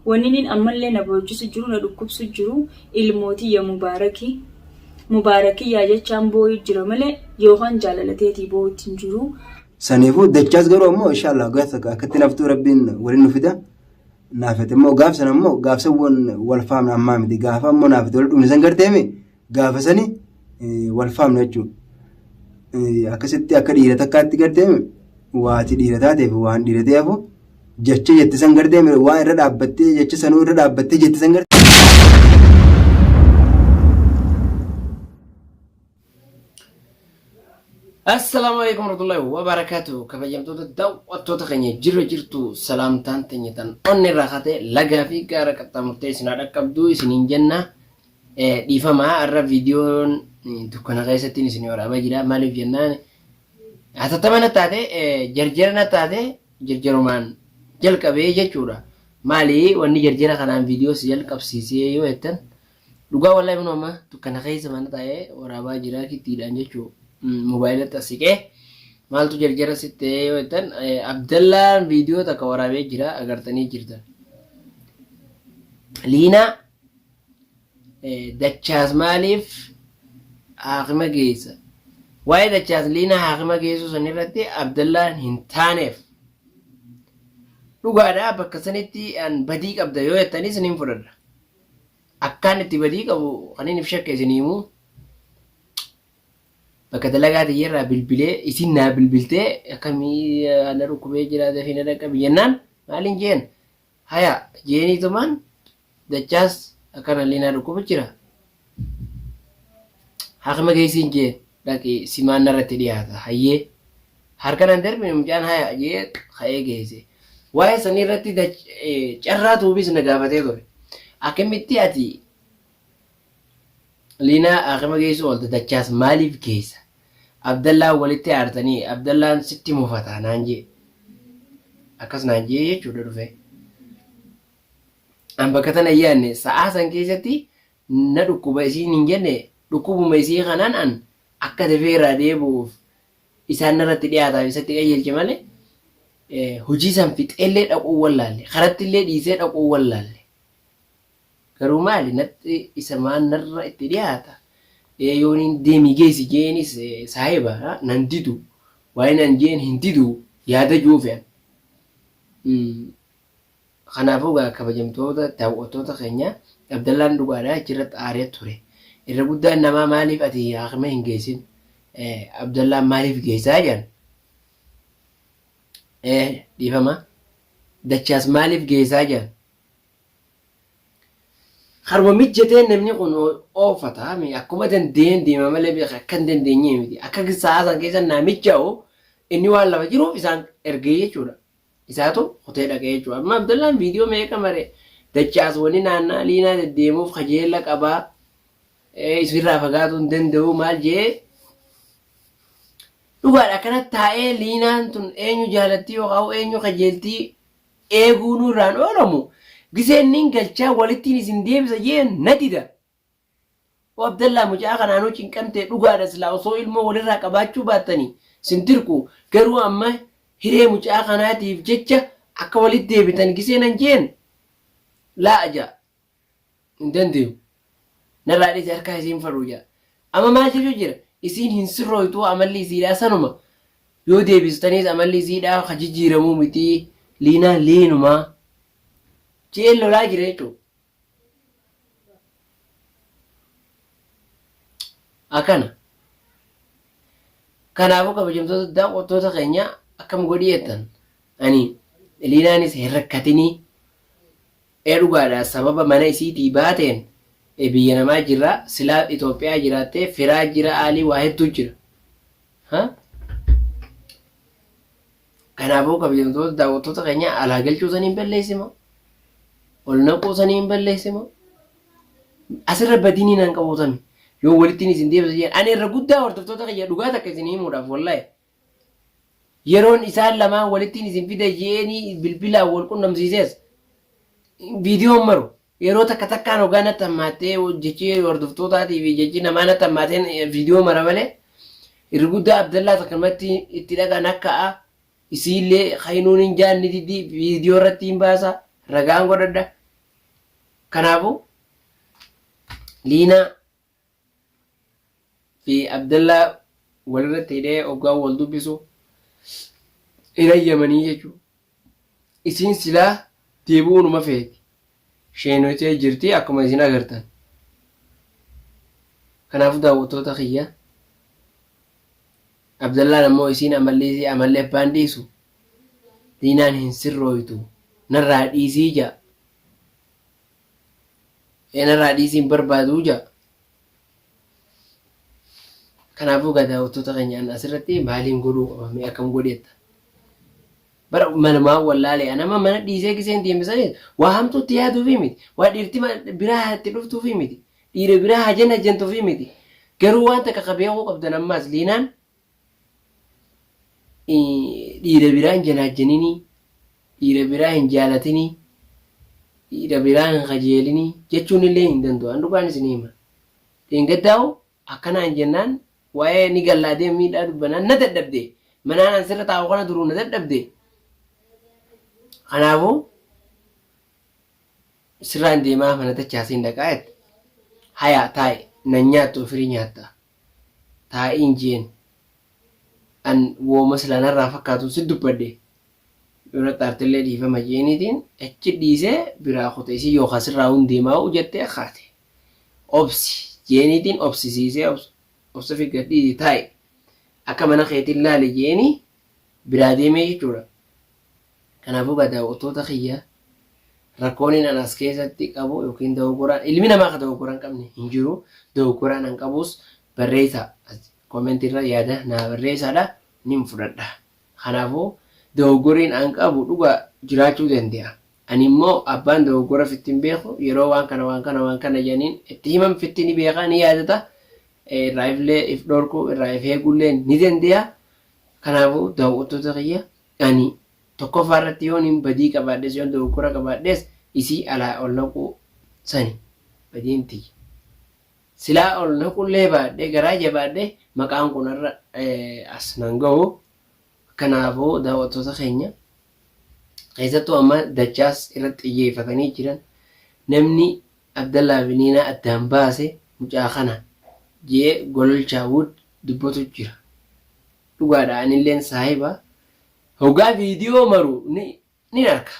Wanninin ammallee na boochisu jiru na dhukkubsu jiru ilmoo tiyya Mubaaraki. Mubaarakiyyaa jechaan booyu jira malee yookaan jaalala teetii booyutti hin jiru. Saniifuu dachaas garuu ammoo inshaallah gaaf takka akkatti naftuu rabbiin waliin nu fida. Naafete immoo gaaf sana immoo gaaf san wal faamna ammaa miti gaafa ammoo naafete wal dhumne san garteemi gaafa sani wal faamna jechuudha. Akkasitti akka dhiira takkaatti garteemi waati dhiira taateef waan dhiira ta'eefu jecha jette san garteemi waan irra dhaabbattee jecha sanuu irra dhaabbattee jette san gartee. Assalaamu alaikum warahmatullahi wabarakatuh. Kabajamtoota daawwattoota keenya jirra jirtu salaamtaan teenya tan onnee irraa kaatee lagaa fi gaara qaxxaamurtee isin haa dhaqqabdu isiniin jenna. Dhiifama har'a viidiyoon dukkana keessatti isin waraabaa jira. Maaliif jennaan hatattama na taate jarjara na taate jarjarumaan jalqabee jechuudha. Maali wanni jarjara kanaan viidiyoo si jalqabsiisee yoo jettan Dhugaa wallahi kunoo amma dukkana keessa mana taa'ee waraabaa jira kittiidhaan jechuu mobaayilatti as siqee maaltu jarjara sitti ta'ee yoo jettan Abdallaan viidiyoo takka waraabee jira agartanii jirtan. Liinaa dachaas maaliif haakima geessa? Waa'ee dachaas liinaa haakima geessuu san irratti Abdallaan hin taaneef. Dhugaadha bakka sanitti an badii qabda yoo jettanis nin fudhadha. Akkaan itti badii qabu kanin if shakke isinii himu bakka dalagaa tiyyarraa bilbilee isin naa bilbiltee akkamii na dhukkubee jira dafii na dhaqqabi jennaan maaliin jeen haya jeeniitumaan dachaas akkana illee na dhukkubu jira hakima geessiin jeen dhaqi simaan narratti dhiyaata hayyee Harka nan darbine mucaan haya jee ka'ee geesse. Waa'ee sanii irratti carraa tuubis na gaafatee ture. Akkamitti ati Liinaa haakima geessuu oolte dachaas maaliif geessa? Abdallaan walitti aartanii Abdallaan sitti mufata naan jee. Akkas naan jee jechuudha dhufe. An bakka tana hin yaadne sa'aa san keessatti na dhukkuba isiin hin jenne dhukkubuma isii kanaan an akka dafee irraa deebi'uuf isaan narratti dhiyaataaf isatti qajeelche malee hojii san fixeellee dhaquu wallaalle karattillee dhiisee dhaquu wallaalle. Garuu maali natti isa maan narra itti dhiyaata yooniin deemii geessi jeenis saahiba nan didu waa'ee nan jeen hin didu yaada juufe an. Kanaafuu egaa kabajamtoota daawwattoota keenya Abdallaan dhugaadha achirratti aaree ture. Irra guddaan namaa maaliif ati haakima hin geessin Abdallaan maaliif geessaa jedhan. Dhiifama. Dachaas maaliif geessaa jedhan. Karuma mijjateen namni kun oofata akkuma dandeenyeen deema malee beeka akka hin dandeenyee miti. Akka sa'aa san keessa naa mijaa'u inni waan lafa jiruuf isaan ergee jechuudha. Isaatu kutee dhaqee jechuudha. Amma Abdallaan viidiyoo meeqa mare dachaas wani naannaa liinaa deddeemuuf kajeella qabaa isirraa fagaatuu hin danda'u maal jee dhugaadha akkana taa'ee liinaan tun eenyu jaalattii yookaan eenyu kajeeltii eeguu nurraan oolamu giseen nin galchaa walittiin isin deebisa jee na dida. O Abdallaa mucaa kanaanuu cinqamtee dhugaadha silaa osoo ilmoo walirraa qabaachuu baattanii sin dirqu garuu amma hiree mucaa kanaatiif jecha akka walitti deebitan gisee nan jeen laa ja hin dandeyu narraa dhiisi harkaa isiin fadhuu ja amma maal jechuu jira isiin hin sirrooytuu amalli isiidhaa sanuma yoo deebistaniis amalli isiidhaa ka jijjiiramuu mitii liinaan liinumaa jeen lolaa jira jechuudha. Akkana. Kanaafuu kabajamtoota daawwattoota keenya akkam godhii jettan ani liinaanis hin rakkatinii ee dhugaadha sababa mana isiitii baateen biyya namaa jirra silaa Itoophiyaa jiraattee firaa jira aalii waa hedduu jira. Ha? Kanaafuu kabajamtoota daawwattoota keenya alaa galchuu sanii hin balleessimo? Ol naquu sanii hin balleessimo? Asirra badiin hin qabuutami. Yoo walittiin isin deebisa jedhan ani irra guddaa hordoftoota kiyya dhugaa takka isin himuudhaaf wallahi. Yeroon isaan lamaan walittiin isin fida je'eenii bilbilaan wal qunnamsiisees viidiyoon maru Yeroo takka takkaan hoggaa natti hammaattee jechi hordoftootaatii fi jechi namaa natti hammaateen viidiyoo mara malee irri guddaa Abdallaa takkanumatti itti dhaqan akka isiillee kainuun hin jaanni didi viidiyoo irratti hin baasa ragaan godhadha. Kanaafuu Liinaa fi Abdallaa walirratti hidhee hoggaa wal dubbisu hin hayyamanii jechuudha. Isiin silaa deebi'uu numa feeti. Sheenotee jirti akkuma isin agartan. Kanaafuu daawwattoota kiyya Abdallaan ammoo isiin amalli isii amalli abbaan dhiisu Liinaan hin sirrooytu narraa dhiisii ja'a. Ee narraa dhiisii hin barbaaduu ja'a. Kanaafuu egaa daawwattoota keenya an asirratti maaliin godhuu qaba mee akkam godheetta. Bara malumaa wallaalee an amma mana dhiisee giseen deeme saniis waa hamtuu itti yaaduufii miti. Waa dhiirti biraa itti dhuftuufii miti. Dhiira biraa hajan hajantuufii miti. Garuu waan takka ka beekuu qabdan ammaas liinaan dhiira biraa hin janaajjaninii, dhiira biraa hin jaalatinii, dhiira biraa hin kajeelinii jechuun illee hin danda'u. An dhugaan isin hima. Dheengaddaa'u akkanaan jennaan waa'ee ni gallaa deem miidhaa dubbanaan na dadhabde. Manaan an sirra taa'u kana duruu na dadhabde. Kanaafuu sirraan deemaa mana dachaasiin dhaqaa jette. Hayaa taa'i nan nyaattu ofirii nyaatta. Taa'iin jeen. An wooma silaa narraa fakkaatuun si dubbadhe. Yoo natti aartellee dhiifama jeeniitiin achi dhiisee biraa kute isii yookaan sirraa hun deemaa'u jettee kaate. Obsi jeeniitiin obsisiisee obsa fi gad dhiisi taa'i. Akka mana keetiin laali jeeni biraa deemee jechuudha. Kanaafuu egaa daawwattoota kiyya rakkooniin an as keessatti qabu yookiin dogoggoraan ilmi namaa ka dogoggora hin qabne hin jiru. Dogoggoraan an qabus barreessaa koomentii irra yaada naa barreessaadha nin fudhadha. Kanaafuu dogoggoriin an qabu dhugaa jiraachuu danda'a. Ani immoo abbaan dogoggora fitti hin beeku yeroo waan kana waan kana waan kana jedhaniin itti himan fitti ni beeka ni yaadata irraa iflee if dhorkuu irraa if eeguullee ni danda'a. Kanaafuu daawwattoota kiyya Ani tokkoffaa irratti yoon badii qabaadhes yoon dogoggora qabaadhes isii alaa ol naquu sani badiin tiyya. Silaa ol naqullee baadhe garaa jabaadhe maqaan kun har'a as nan gahu. Kanaafuu daawwattoota keenya keessattuu amma dachaas irratti xiyyeeffatanii jiran namni Abdallaa fi Liinaa addaan baase mucaa kana jee gololchaa wood dubbatu jira. Dhugaadha anilleen saahiba hoggaa video maru ni nin arka.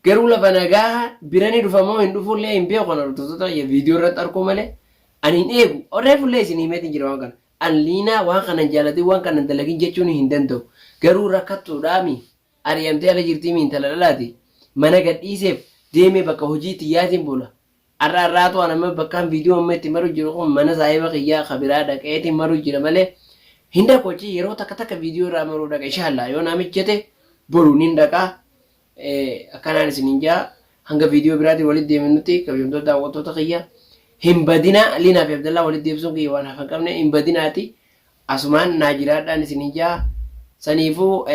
Garuu lafa nagaa bira ni dhufa moo hin dhufullee hin beeku an hordoftoota kiyya video irratti arkuu malee ani hin eegu. Reefullee isin himeetiin jira waan kana. An liinaa waan kana hin jaalatin waan kana hin dalagin jechuun hin danda'u. Garuu rakkattuudhaami ari'amtee ala jirtiimi intala dhalaati. Mana gadhiiseef deemee bakka hojii tiyyaatiin bula. Arra arraatu an amma bakkaan video amma itti maru jiru kun mana saahiba kiyyaa ka biraa dhaqeetiin maru jira malee hin dhaqu achi yeroo takka takka video irraa maruu dhaqa inshallah yoo naa mijjate boru nin dhaqaa akkanaan isinin jaa hanga video biraatiin walitti deebinutti kabajamtoota daawwattoota kiyya hin badinaa Liinaa fi Abdallaa walitti deebisuun kiyya waan hafa hin qabne hin badinaati Asumaan naa jiraadhaan isinin ja'a. Saniifuu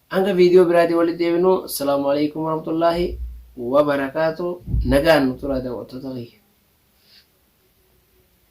hanga viidiyoo biraatiin walitti deebinu. Assalaamu alaikum warahmatullaahi wabarakaatu. Nagaan nu turaa daawwattoota kiyya.